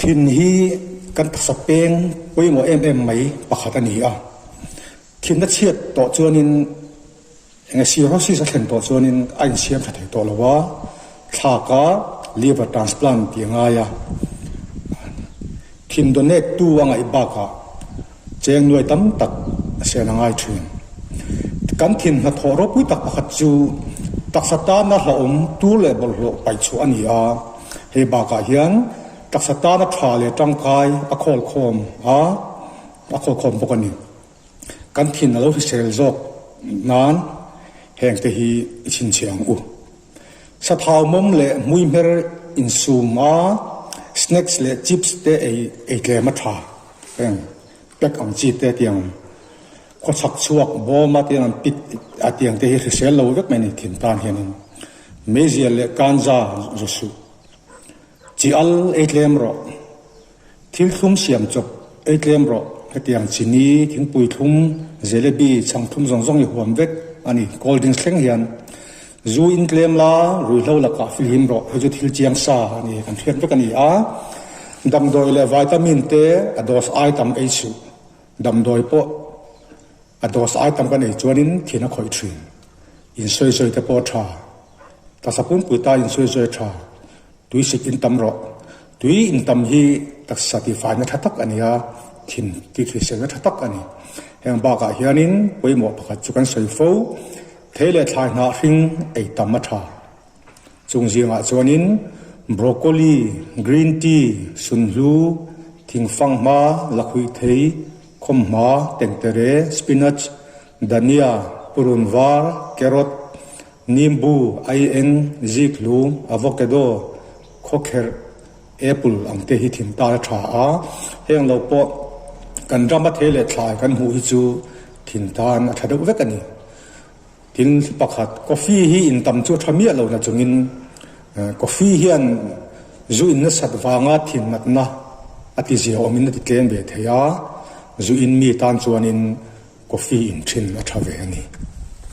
Thin hi kan taksa peng pawimawh em em mai pakhat a ni a. Thinna chhiat tawh chuanin enge cirrhosis a thlen tawh chuanin a insiam tha thei tawh lo a, thlaka liver transplant tih a ngai a. Thin donate tu a ngaih bakah cheng nuai tam tak a sian a ngai thin. Kan thin hnathawh ropui tak pakhat chu taksa tana hlauhawm tur leh bawlhhlawh paihchhuah a ni a, hei bakah hian taksa tana tha leh tangkai a khawlkhawm a, a khawlkhawm bawk a ni. Kan thin a lo hrisel zawk nan heng te hi i chhinchhiah ang u. Sathau mawm leh hmuihmer insum a, snacks leh chips te ei ei tlem a tha. Heng pack ang chi te tiang khawchhak chhuak bawm a tiang an pit a tiang te hi hrisel lo vek mai a ni thin tan hianin meizial leh kanza zu suh. Chi al ei tlem rawh. Thil thlum siam chawp ei tlem rawh. Hetiang chini, thingpui thlum, jelebi, chhang thlum zawng zawng i huam vek a ni. Cold drinks thleng hian zu in tlem la, ruihhlo lakah fihlim rawh. Hei chu thil chiang sa a ni, kan hriat vek a ni a. Damdawi leh vitamin te a dose ai tam ei suh. Damdawi pawh a dose ai tam kan ei chuanin thin a khawih thin. Insawisawi te pawh a tha. Taksa pumpui ta insawisawi a tha. Tui sik in tam rawh. Tui in tam hi taksa tihfaina tha tak a ni a, thin tihhriselna tha tak a ni. Heng bakah hianin pawimawh pakhat chu kan sawi fo, thei leh thlai hnah hring ei tam a tha. Chung zingah chuanin broccoli, green tea, sunhlu, thingfang hma, lakhuih thei, khawmhma, tengtere, spinach, dania, purun var, carrot, Nimbu, aieng, ziklu, avocado, khawkherh, apple ang te hi thim tar a tha a, heng lo pawh kan rama thei leh thlai kan hmuh hi chu thin tan a tha deuh vek a ni. Tin, pakhat, coffee hi in tam chu a tha miah lo na chungin coffee hian zu in nasat vanga thin natna a ti zia awmin a ti tlem ve thei a, zu in mi tan chuanin coffee in thin a tha ve a ni.